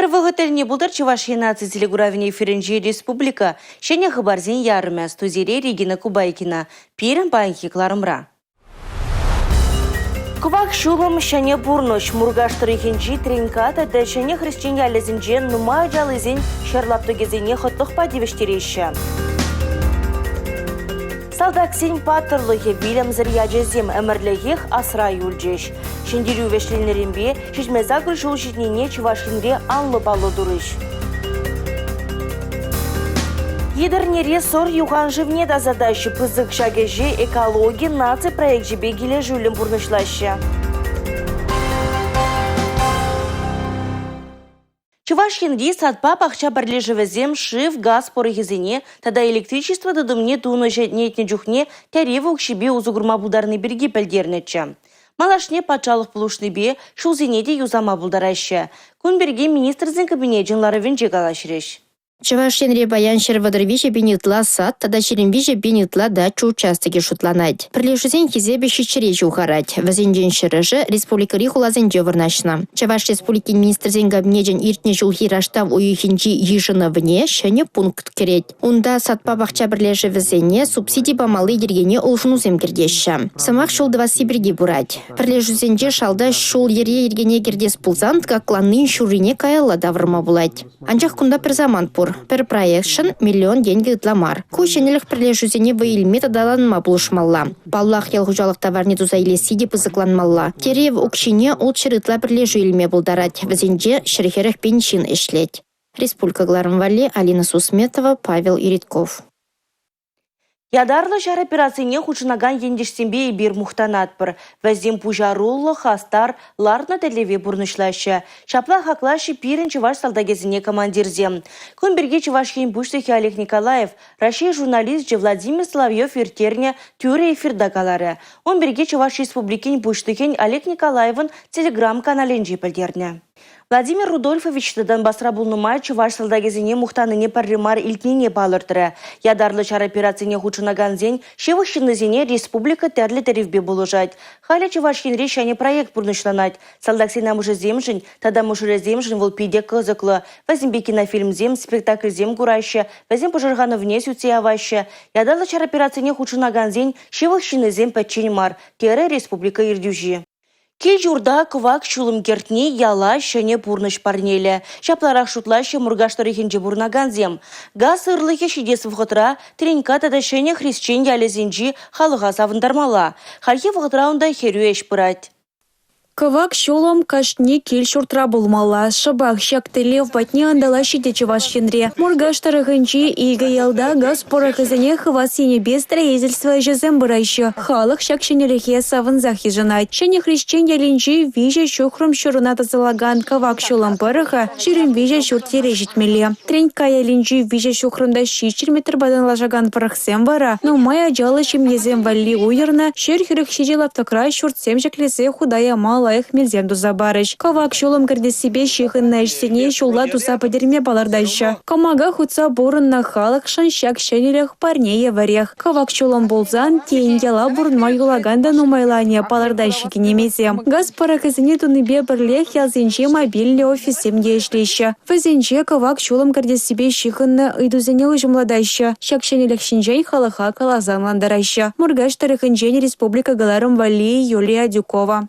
Пӗр вӑхӑт тӗлне пултӑр Чӑваш Ен наци телекуравӗн эфирӗнчи республика ҫӗнӗ хыпарсен ярӑмӗ. Студире Регина Кубайкина. Пирӗн паянхи кӑларӑмра. Кӑвак ҫулӑм ҫӗнӗ пурнӑҫ. Муркаш тӑрӑхӗнчи Тренькка тата Ҫӗнӗ Хресчен ялӗсенче нумай ачаллисен ҫӗр лаптӑкӗсене хӑтлӑхпа тивӗҫтереҫҫӗ. Салтаксен паттӑрлӑхӗ, вилӗмсӗр ячӗсем ӗмӗрлӗхех асра юлчӗҫ. Ҫӗнтерӳ вӗҫленнӗренпе 78 ҫул ҫитнине Чӑваш Енре анлӑ паллӑ турӗҫ. Етӗрнере Сӑр юхан шывне тасатаҫҫӗ. Пысӑк ҫак ӗҫе экологи наци проекчӗпе килӗшӳллӗн пурнӑҫлаҫҫӗ. Чӑваш Енри садпа пахча пӗрлешӗвӗсем шыв, газ пӑрӑхӗсене тата электричество тытӑмне тунӑ ҫӗнетнӗ чухне тӗрев укҫипе усӑ курма пултарни пирки пӗлтернӗччӗ. Малашне патшалӑх пулӑшнипе ҫулсене те юсама пултараҫҫӗ. Кун пирки Министрсен Кабинечӗн ларӑвӗнче калаҫрӗҫ. Чӑваш Енре паян 133 пин ытла сад тата 23 пин ытла дача участокӗ шутланать. Пӗрлешӳсен хисепӗ ҫиччӗре ҫывхарать. Вӗсенчен ҫӗрӗшӗ республикӑри хуласенче вырнаҫнӑ. Чӑваш Республикин Министрсен Кабинечӗн иртнӗ ҫулхи раштав уйӑхӗнчи йышӑнӑвне ҫӗнӗ пункт кӗрет. Унта садпа пахча пӗрлешӗвӗсене субсиди памалли йӗркене улшӑнусем кӗртеҫҫӗ. Сӑмах ҫул тӑвасси пирки пырать. Пӗрлешӳсенче шалта ҫул-йӗре йӗркене кӗртес пулсан тӑкакланнин ҫуррине каялла тавӑрма пулать. Анчах кунта пӗр самант пур. Пӗр проектшӑн миллион тенкӗ ытла мар. Ку ҫӗнӗлӗх пӗрлешӳсене вӑй илме тата аталанма пулӑшмалла. Паллах, ял хуҫалӑх таварне туса илесси те пысӑкланмалла. Тӗрев укҫине 600 ытла пӗрлешӳ илме пултарать. Вӗсенче 140 пин ҫын ӗҫлет. Республика кӑларӑм валли Алина Сусметова, Павел Иритков. Ятарлӑ ҫар операцине хутшӑнакан ентешсемпе эпир мухтанатпӑр. Вӗсем пуҫаруллӑ, хастар, лартнӑ тӗллеве пурнӑҫлаҫҫӗ. Ҫапла хаклаҫҫӗ пирӗн чӑваш салтакӗсене командирсем. Кун пирки Чӑваш Ен Пуҫлӑхӗ Олег Николаев Раҫҫей журналисчӗ Владимир Соловьев ирттернӗ тӳрӗ эфирта каларӗ. Ун пирки Чӑваш Республикин Пуҫлӑхӗн Олег Николаевӑн телеграм-каналӗнче пӗлтернӗ. Владимир Рудольфович та Донбасра пулнӑ май чӑваш салтакӗсене мухтанине пӗрре мар илтнине палӑртрӗ. Ятарлӑ ҫар операцине хутшӑнакансен ҫывӑх ҫыннисене республика тӗрлӗ тӗревпе пулӑшать. Халӗ Чӑваш Енре ҫӗнӗ проект пурнӑҫланать. Салтаксен амӑшӗсемшӗн тата мӑшӑрӗсемшӗн вӑл питӗ кӑсӑклӑ. Вӗсемпе кинофильмсем, спектакльсем кураҫҫӗ, вӗсен пӑшӑрханӑвне сӳтсе яваҫҫӗ. Ятарлӑ ҫар операцине хутшӑнакансен ҫывӑх ҫыннисем пӗччен мар, терӗ республика ертӳҫи. Кил-ҫурта кӑвак ҫулӑм кӗртни яла ҫӗнӗ пурнӑҫ парнелӗ. Ҫапларах шутлаҫҫӗ Муркаш тӑрӑхӗнче пурӑнакансем. Газ ырлӑхӗ ҫитес вӑхӑтра Тренькка тата Ҫӗнӗ Хресчен ялӗсенчи халӑха савӑнтармалла. Хальхи вӑхӑтра унта хӗрӳ ӗҫ пырать. Кӑвак ҫулӑм кашни кил-ҫуртра пулмалла. Шӑпах ҫак тӗллев патне ӑнтӑлаҫҫӗ те Чӑваш Енре. Муркаш тӑрӑхӗнчи икӗ ялта газ пӑрӑхӗсене хывас енӗпе строительство ӗҫӗсем пыраҫҫӗ. Халӑх ҫак ҫӗнӗлӗхе савӑнсах йышӑнать. Ҫӗнӗ Хресчен ялӗнчи 3 ҫухрӑм ҫурӑна тӑсӑлакан кӑвак ҫулӑм пӑрӑхӗ 23 ҫурт-йӗре ҫитмелле. Тренькка ялӗнчи 3 ҫухрӑм та 700 метрпа танлашакан пӑрӑхсем вара нумай ачаллӑ ҫемьесем валли уйӑрнӑ 147 лаптӑкра ҫуртсем ҫӗклесе хута яма лайӑх мелсем туса парӗҫ. Кӑвак ҫулӑм кӗртессипе ҫыхӑннӑ ӗҫсене ҫулла туса пӗтерме палӑртаҫҫӗ. Кӑмака хутса пурӑннӑ халӑхшӑн ҫак ҫӗнӗлӗх парне евӗрех. Кӑвак ҫулӑм пулсан, тен, яла пурӑнма юлакан та нумайланӗ, палӑртаҫҫӗ кинемейсем. Газ пӑрӑхӗсене тунипе пӗрлех ялсенче мобильлӗ офиссем те ӗҫлеҫҫӗ. Вӗсенче кӑвак ҫулӑм кӗртессипе ҫыхӑннӑ ыйтусене уҫӑмлатаҫҫӗ. Ҫак ҫӗнӗлӗх ҫинчен халӑха каласа ӑнлантараҫҫӗ. Муркаш тӑрӑхӗнчен республика кӑларӑм валли Юлия Адюкова.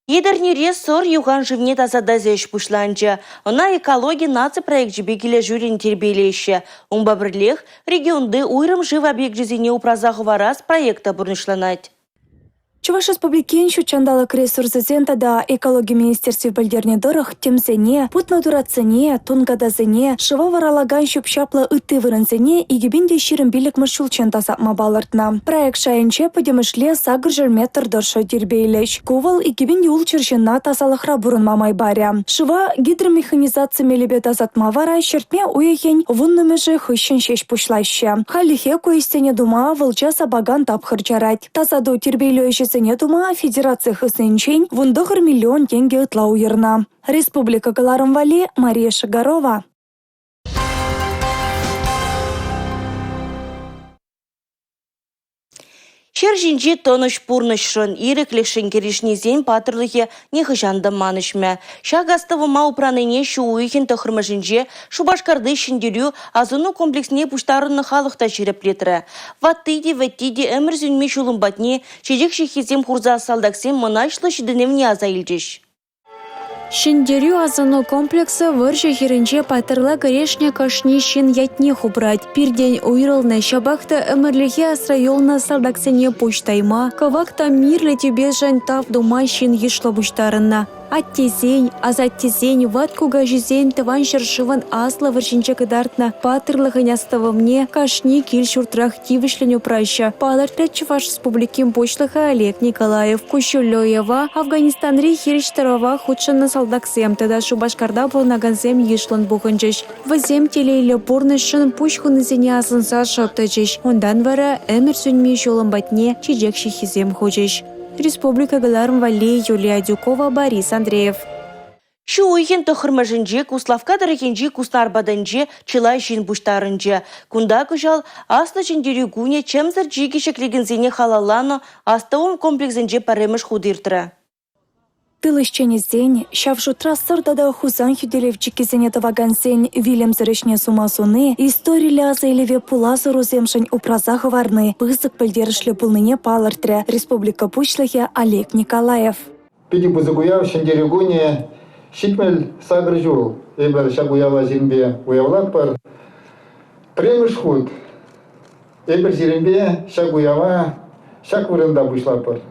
Етӗрнере Сӑр юхан шывне тасатас ӗҫ пуҫланчӗ. Ӑна экологи наци проекчӗпе килӗшӳллӗн тирпейлеҫҫӗ. Унпа пӗрлех регионти уйрӑм шыв объекчӗсене упраса хӑварас проект та пурнӑҫланать. Чӑваш Республикин ҫут ҫанталӑк ресурсӗсен тата экологи министерстви пӗлтернӗ тӑрӑх, тӗмсене, путнӑ туратсене, тункатасене, шыва варалакан ҫӳп-ҫаплӑ ытти вырӑнсене 2025-мӗш ҫулччен тасатма палӑртнӑ. Проект шайӗнче пӗтӗмӗшле 800 метр тӑршшӗ тирпейлӗҫ. Ку вӑл 2006 ҫынна тасалӑхра пурӑнма май парӗ. Шыва гидромеханизаци мелӗпе тасатма вара ҫӗртме уйӑхӗн вуннӑмӗшӗ хыҫҫӑн ҫеҫ пуҫлаҫҫӗ. Хальлӗхе ку ӗҫсене тума вӑлча сапакан тапхӑр чарать. Тасату тирпейлӳ ӗҫӗсене тума федераци хыснинчен 19 миллион тенкӗ ытла уйӑрнӑ. Республика кӑларӑм валли Мария Шигарова. Ҫӗр ҫинчи тӑнӑҫ пурнӑҫшӑн, ирӗклӗхшӗн кӗрешнисен паттӑрлӑхӗ нихӑҫан та манӑҫмӗ. Ҫак астӑвӑма упранине ҫу уйӑхӗн 9-мӗшӗнче Шупашкарти Ҫӗнтерӳ асӑну комплексне пуҫтарӑннӑ халӑх та ҫирӗплетрӗ. Ватти те, вӗтти те ӗмӗр сӳнми ҫулӑм патне чечек ҫыххисем хурса салтаксен мӑнаҫлӑ ҫитӗнӗвне аса илчӗҫ. Ҫӗнтерӳ асӑну комплексӗ вӑрҫӑ хирӗнче паттӑрла кӗрешнӗ кашни ҫын ятнех упрать. Пиртен уйрӑлнӑ, ҫапах та ӗмӗрлӗхе асра юлнӑ салтаксене пуҫ тайма, кӑвак та мирлӗ тӳпешӗн тав тума ҫын йышлӑ пуҫтарӑннӑ. Аттесен, асаттесен, ват кукаҫисен Тӑван ҫӗршывӑн Аслӑ вӑрҫинче кӑтартнӑ паттӑрлӑхӗн астӑвӑмне кашни кил-ҫуртрах тивӗҫлӗн упраҫҫӗ, палӑртрӗ Чӑваш Республикин Пуҫлӑхӗ Олег Николаев. Куҫҫульлӗ уява Афганистанри хирӗҫ тӑрӑва хутшӑннӑ салтаксем тата Шупашкарта пурӑнакансем йышлӑн пухӑнчӗҫ. Вӗсем телейлӗ пурнӑҫшӑн пуҫ хунисене асӑнса шӑп тӑчӗҫ. Унтан вара ӗмӗр сӳнми ҫулӑм патне чечек ҫыххисем хучӗҫ. Республика кӑларӑм валли Юлия Адюкова, Борис Андреев. Ҫу уйӑхӗн 9-мӗшӗнче Куславкка тӑрӑхӗнчи Куснар патӗнче чылай ҫын пуҫтарӑнчӗ. Кунта кӑҫал Аслӑ Ҫӗнтерӳ кунӗ чӗмсӗр чикӗ ҫӗклекенсене халалланӑ астӑвӑм комплексӗнче пӗрремӗш хут иртрӗ. Тыл ӗҫченӗсен, ҫав шутра Сӑр тата Хусан хӳтӗлев чиккисене тӑвакансен вилӗмсӗр ӗҫне сума суни, историллӗ аса илӗве пулас ӑрусемшӗн упраса хӑварни пысӑк пӗлтерӗшлӗ пулнине палӑртрӗ республика Пуҫлӑхӗ Олег Николаев. Питӗ пысӑк уяв, Ҫӗнтерӳ кунӗ. 78 ҫул эпир ҫак уява сирӗнпе уявлатпӑр. Пӗрремӗш хут эпир сирӗнпе ҫак уява ҫак вырӑнта пуҫлатпӑр.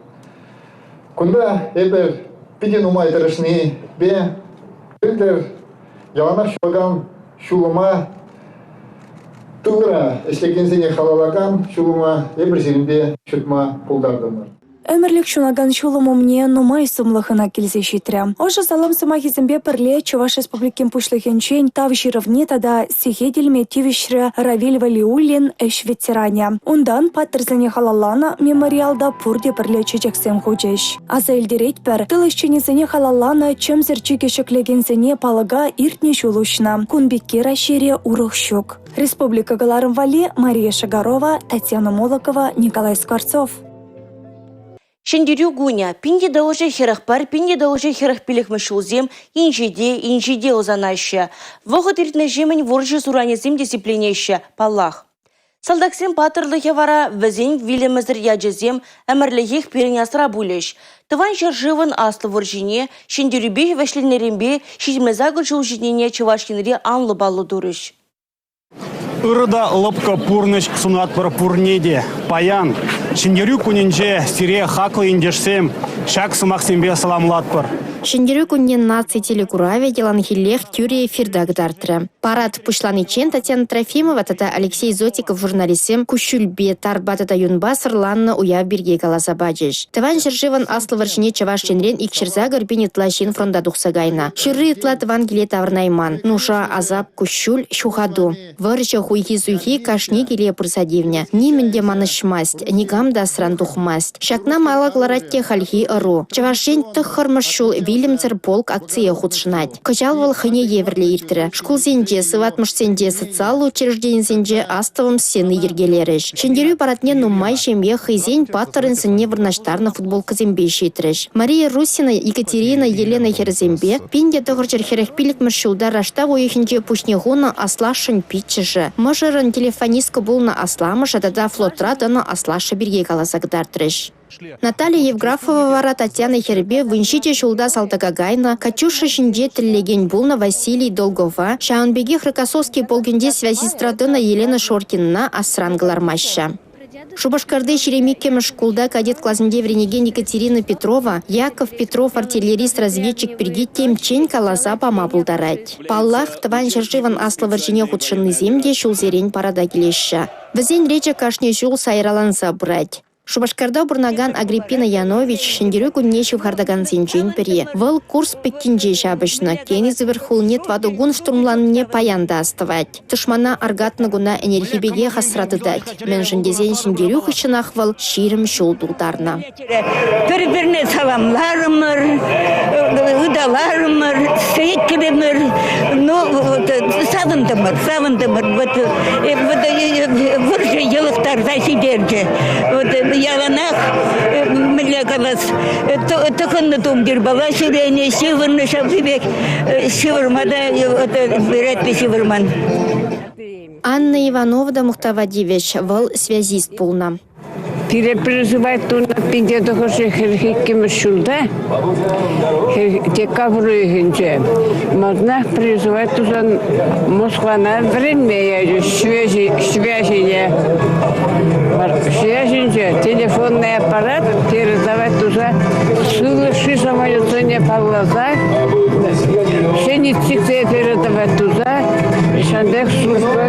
Кунта эпир питӗ нумай тӑрӑшнипе пӗлтӗр яланах ҫулакан ҫулӑма тылра ӗҫлекенсене халаллакан ҫулӑма эпир сирӗнпе ҫутма пултартӑмӑр. Ӗмӗрлӗх ҫунакан ҫулӑм умне нумай сумлӑ хӑна килсе ҫитрӗ. Ӑшӑ салам сӑмахӗсемпе пӗрле Чӑваш Республикин Пуҫлӑхӗнчен Тав ҫырӑвне тата сехет илме тивӗҫрӗ Равиль Валиуллин ӗҫ ветеранӗ. Унтан паттӑрсене халалланӑ мемориалта пурте пӗрле чечексем хучӗҫ. Аса илтеретпӗр, тыл ӗҫченӗсене халалланӑ чӗмсӗр чикӗ ҫӗклекенсене палӑка иртнӗ ҫул уҫнӑ. Кун пекки Раҫҫейре урӑх ҫук. Республика кӑларӑм валли Мария Шагарова, Татьяна Молокова, Николай Скворцов. Ҫӗнтерӳ кунӗ 1941-1945 ҫулсем инҫете-инҫете ӑсанаҫҫӗ. Вӑхӑт иртнӗҫемӗн вӑрҫӑ суранӗсем те сипленеҫҫӗ, паллах. Салтаксен паттӑрлӑхӗ вара вӗсен вилӗмсӗр ячӗсем ӗмӗрлӗхех пирӗн асра пулӗҫ. Тӑван ҫӗршывӑн Аслӑ вӑрҫине Ҫӗнтерӳпе вӗҫленнӗренпе 78 ҫул ҫитнине Чӑваш Енре анлӑ паллӑ турӗҫ. Ырӑ та лӑпкӑ пурнӑҫ сунатпӑр пурне те. Паян, Ҫӗнтерӳ кунӗнче, сире, хаклӑ ентешсем, ҫак сӑмахсемпе саламлатпӑр. Ҫӗнтерӳ кунне наци телекуравӗ яланхиллех тӳрӗ эфирта кӑтартрӗ. Парад пуҫланиччен Татьяна Трофимова тата Алексей Зотиков журналистсем куҫҫульпе, тарпа тата юнпа сӑрланнӑ уяв пирки каласа пачӗҫ. Тӑван ҫӗршывӑн Аслӑ вӑрҫине Чӑваш Енрен 208 пин ытла ҫын фронта тухса кайнӑ. Ҫурри ытла тӑван киле таврӑнайман. Нуша, асап, куҫҫуль, ҫухату. Вӑрҫӑ хуйхи-суйхи кашни киле пырса тивнӗ. Нимӗн те манӑҫмасть, никам та асран тухмасть. Ҫакна мала кӑларать те хальхи ӑру. Чӑваш Ен тӑххӑрмӗш ҫул «Вилӗмсӗр полк» акцие хутшӑнать. Кӑҫал вӑл хӑйне евӗрлӗ иртрӗ. Шкулсенче, сыватмӑшсенче, социаллӑ учрежденисенче астӑвӑм сцени йӗркелерӗҫ. Ҫӗнтерӳ парадне нумай ҫемье хӑйсен паттӑрӗн сӑнне вырнаҫтарнӑ футболкӑсемпе ҫитрӗҫ. Мария Русина, Екатерина, Елена хӗрӗсемпе 1945-мӗш ҫулта раштав уйӑхӗнче пуҫне хунӑ аслашшӗн пиччӗшӗ, мӑшӑрӗн телефонистка пулнӑ асламӑшӗ тата флотра тӑнӑ аслашшӗ пирки каласа кӑтартрӗҫ. Наталья Евграфова вара Татьяна хӗрӗпе 17 ҫулта салтака кайнӑ, «Катюша» ҫинче тӗллекен пулнӑ Василий Долгова, ҫавӑн пекех Рокоссовский полкӗнче связистра тӑнӑ Елена Шоркинӑна асран кӑлармаҫҫӗ. Шупашкарти 22-мӗш шкулта кадет класӗнче вӗренекен Екатерина Петрова Яков Петров артиллерист-разведчик пирки темччен каласа пама пултарать. Паллах, Тӑван ҫӗршывӑн Аслӑ вӑрҫине хутшӑннисем те ҫулсерен парада килеҫҫӗ. Вӗсен речӗ кашни ҫул сайраланса пырать. Шупашкарта пурӑнакан Агриппина Янович Ҫӗнтерӳ кунне ҫывхартакансенчен пӗри. Вӑл Курск пӗккинче ҫапӑҫнӑ, Кенигсберг хулине тӑватӑ кун штурмланине паян та астӑвать. Тӑшмана аркатнӑ куна ӗнерхи пекех асра тытать. Мӗншӗн тесен Ҫӗнтерӳ хыҫҫӑнах вӑл 20 ҫул тултарнӑ. Пӗр-пӗрне саламларӑмӑр, ыталарӑмӑр, сӗтрӗмӗр. Ну, савӑнтӑмӑр, савӑнтӑмӑр. Вот, вот вӑрҫӑ йӑлӑхтарса ҫитерчӗ. Вот, Яланах, мӗнле калас, тӑхӑннӑ тумтирпала ҫӳренӗ, ҫывӑрнӑ ҫав пек ҫывӑрма та ретпе ҫывӑрман. Анна Иванова та мухтава тивӗҫ, вӑл связист пулнӑ. Пире призывать тунӑ 1942 ҫулта декабрь уйӑхӗнче малтанах призывать тусан Москвана вӗренме ячӗҫ связине. Связинче телефонный аппарат передавать туса сывлӑшри самолетсене палласа ҫӗнӗ передавать туса ҫавӑн пек служба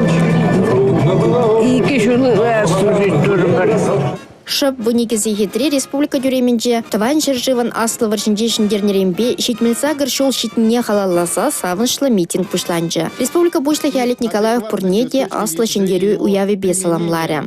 2 ҫул ытла служить турӑмӑр. Шӑп 12 сехетре республика тӳремӗнче Тӑван ҫӗршывӑн Аслӑ вӑрҫинче ҫӗнтернӗренпе 78 ҫул ҫитнине халалласа савӑнӑҫлӑ митинг пуҫланчӗ. Республика Пуҫлӑхӗ Олег Николаев пурне те Аслӑ Ҫӗнтерӳ уявӗпе саламларӗ.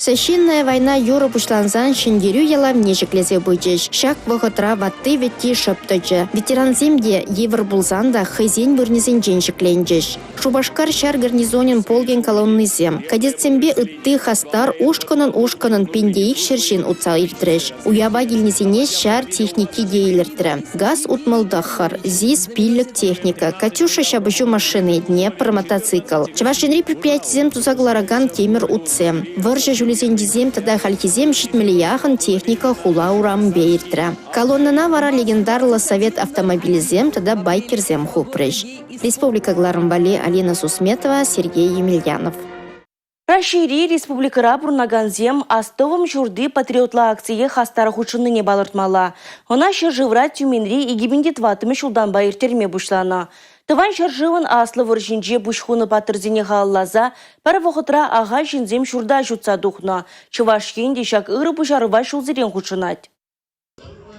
«Священная война» юрӑ пуҫлансан Ҫӗнтерӳ ялавне ҫӗклесе пычӗҫ. Ҫак вӑхӑтра ватти-вӗтти шӑп тӑчӗ. Ветерансем те йывӑр пулсан та хӑйсен вырӑнӗсенчен ҫӗкленчӗҫ. Шупашкар ҫар гарнизонӗн полкӗн колоннисем, кадетсемпе ытти хастар ушкӑнӑн-ушкӑнӑн 1200 ҫын утса иртрӗҫ. Уява килнисене ҫар техники те илӗртрӗ. ГАЗ-69, ЗИС-5 техника, «Катюша» ҫапӑҫу машини, «Днепр» мотоцикл. Чӑваш Енри предприятисем туса кӑларакан тимӗр утсем. Вӑрҫӑ ҫулӗсенчисем тата хальхисем 70 яхӑн техника хула урамӗпе иртрӗ. Колоннӑна вара легендарлӑ совет автомобилӗсем тата байкерсем хупрӗҫ. Республика кӑларӑм валли Алина Сусметова, Сергей Емельянов. Раҫҫейри республикӑра пурӑнакансем «Астӑвӑм ҫурти» патриотла акцие хастар хутшӑннине палӑртмалла. Ӑна ҫӗршывра Тюменьри 2004 ҫултанпа ирттерме пуҫланӑ. Тӑван ҫӗршывӑн Аслӑ вӑрҫинче пуҫ хунӑ паттӑрсене халалласа пӗр вӑхӑтра ахаль ҫынсем ҫурта ҫутса тухнӑ. Чӑваш Ен те ҫак ырӑ пуҫарӑва ҫулсерен хутшӑнать.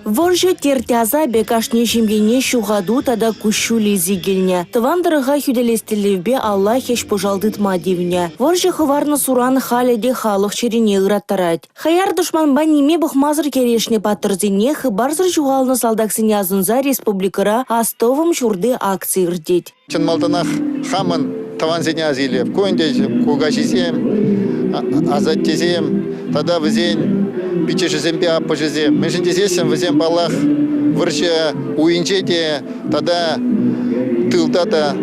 Вӑрҫӑ терт-асапӗ кашни ҫемьене ҫухату тата куҫҫуль илсе килнӗ. Тӑван тӑрӑха хӳтӗлес тӗллевпе алла хӗҫ-пӑшал тытма тивнӗ. Вӑрҫӑ хӑварнӑ суран халӗ те халӑх чӗрине ыраттарать. Хаяр тӑшманпа ниме пӑхмасӑр кӗрешнӗ паттӑрсене, хыпарсӑр ҫухалнӑ салтаксене асӑнса республикӑра «Астӑвӑм ҫурти» акци иртет. Чӑн малтанах хамӑн тӑвансене аса илеп. Ку ӗнтӗ кукаҫисем, асаттесем тата вӗсен пиччӗшӗсемпе аппӑшӗсем. Мӗншӗн тесессӗн вӗсем, паллах, вӑрҫӑ уйӗнче те тата тылта та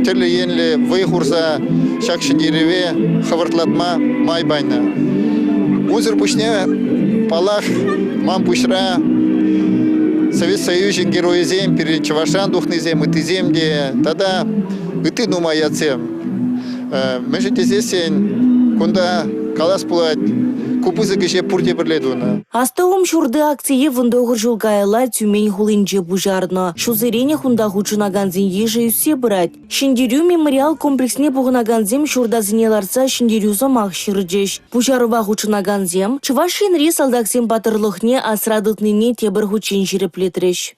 тӗрлӗ енлӗ вӑй хурса ҫак ҫӗнтерӗве хӑвӑртлатма май панӑ. Унсӑр пуҫне, паллах, ман пуҫра Совет Союзӗн геройӗсем, пирӗн Чӑвашран тухнисем, ыттисем те тата ытти нумай ятсем. Мӗншӗн тесессӗн кунта калас пулать, ку пысӑк ӗҫе пурте пӗрле тунӑ. Астӑвӑм ҫурти акцие 19 ҫул каялла Тюмень хулинче пуҫарнӑ. Ҫулсеренех унта хутшӑнакансен йышӗ ӳссе пырать. Ҫӗнтерӳ мемориал комплексне пухӑнакансем ҫуртасене лартса «Ҫӗнтерӳ» сӑмах ҫырчӗҫ. Пуҫарӑва хутшӑнакансем Чӑваш Енри салтаксен паттӑрлӑхне асра тытнине тепӗр хутчен ҫирӗплетрӗҫ.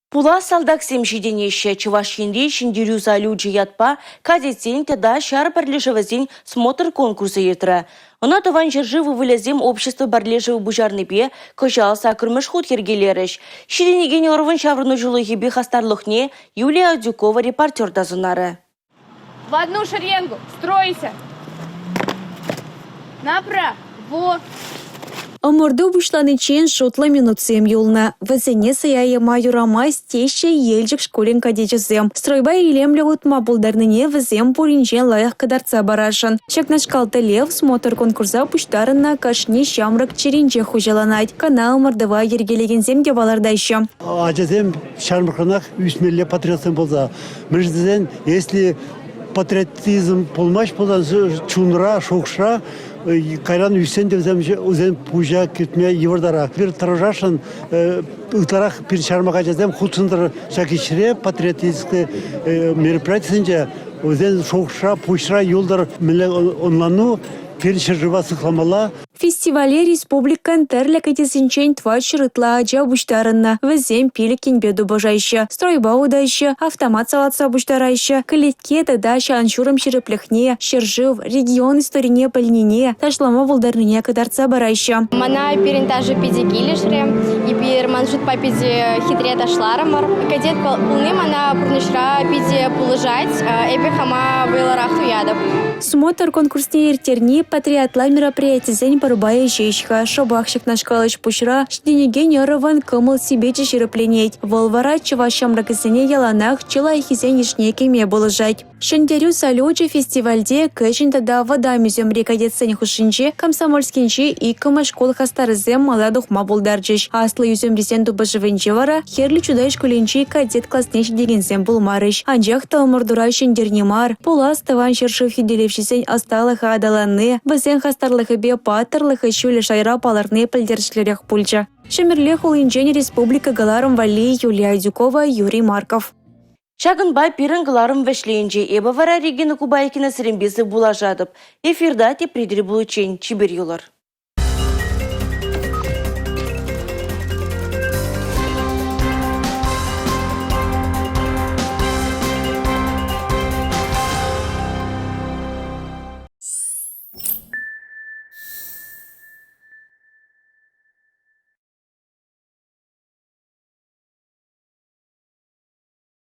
Пулас салтаксем ҫитӗнеҫҫӗ. Чӑваш Енри «Ҫӗнтерӳ салючӗ» ятпа кадетсен тата ҫар пӗрлешӗвӗсен смотр-конкурсӗ иртрӗ. Ӑна Тӑван ҫӗршыв ывӑлӗсем общество пӗрлешӗвӗ пуҫарнипе кӑҫал саккӑрмӗш хут йӗркелерӗҫ. Ҫитӗнекен ӑрӑвӑн ҫаврӑнӑҫулӑхӗпе хастарлӑхне Юлия Адюкова репортер та сӑнарӗ. В одну шеренгу стройся! Направо! Ӑмӑрту пуҫланиччен шутлӑ минутсем юлнӑ. Вӗсене сая яма юрамасть теҫҫӗ Елчӗк шкулӗн кадечӗсем. Стройпа илемлӗ утма пултарнине вӗсем пуринчен лайӑх кӑтартса парасшӑн. Ҫакнашкал тӗллев смотр-конкурса пуҫтарӑннӑ кашни ҫамрӑк чӗринчех хуҫаланать. Кӑна ӑмӑртӑва йӗркелекенсем те палӑртаҫҫӗ. Ачасем ҫамрӑкранах ӳсмелле патриотсем пулса. Мӗншӗн тесен, если патриотизм пулмасть пулсан чунра, шухӑшра кайран ӳссен те вӗсем пуҫа кӗртме йывӑртарах. Пир тӑрӑшасшӑн ытларах пир ҫармак ачасем хутшӑнтӑр ҫак ӗҫре патриотический мероприятисенче вӗсен шухӑшра, пуҫра юлтӑр мӗнле ӑнлану пирӗн ҫӗршыва сыхламалла. Фестивале республикӑн тӗрлӗ кӗтесӗнчен 400 ытла ача пуҫтарӑннӑ. Вӗсем 5 енпе тупӑшаҫҫӗ: стройпа утаҫҫӗ, автомат салатса пуҫтараҫҫӗ, кӗлетке тата ҫан-ҫурӑм ҫирӗплӗхне, ҫӗршыв, регион историне пӗлнине, ташлама пултарнине кӑтартса параҫҫӗ. Мана пирӗн ташӑ питӗ килӗшрӗ. Эпир ман шутпа питӗ хитре ташларӑмӑр. Кадет пулни мана пурнӑҫра питӗ пулӑшать. Эпӗ хама вӑйлӑрах туятӑп. Смотр конкурсне ирттерни патриотла мероприятисен пӗр пайӗ ҫеҫ-ха. Шӑпах ҫакнашкал ӗҫ-пуҫра ҫитӗнекен ӑрӑвӑн кӑмӑл-сипечӗ ҫирӗпленет. Вӑл вара чӑваш ҫамрӑкӗсене яланах чи лайӑххисен йышне кӗме пулӑшать. Ҫӗнтерӳ салючӗ фестивальте кӗҫӗн тата вӑтам ӳсӗмри кадетсен хушшинче Комсомольскинчи иккӗмӗш шкул хастарӗсем мала тухма пултарчӗҫ. Аслӑ ӳсӗмрисен тупӑшӑвӗнче вара Хӗрлӗ Чутай шкулӗнчи кадет класне ҫитекенсем пулмарӗҫ. Анчах та ӑмӑртура ҫӗнтерни мар, пулас Тӑван ҫӗршыв хӳтӗлевҫисен ӑсталӑхӗ аталанни, вӗсен хастарлӑхӗпе паттӑрлӑхӗ ҫӳллӗ шайра палӑрни пӗлтерӗшлӗрех пулчӗ. Ҫӗмӗрле хулинчен республика кӑларӑм валли Юлия Адюкова, Юрий Марков. Ҫакӑнпа пирӗн кӑларӑм вӗҫленчӗ. Эпӗ вара Регина Кубайкина сирӗнпе сывпуллашатӑп. Эфирта тепри тӗл пуличчен чипер юлӑр.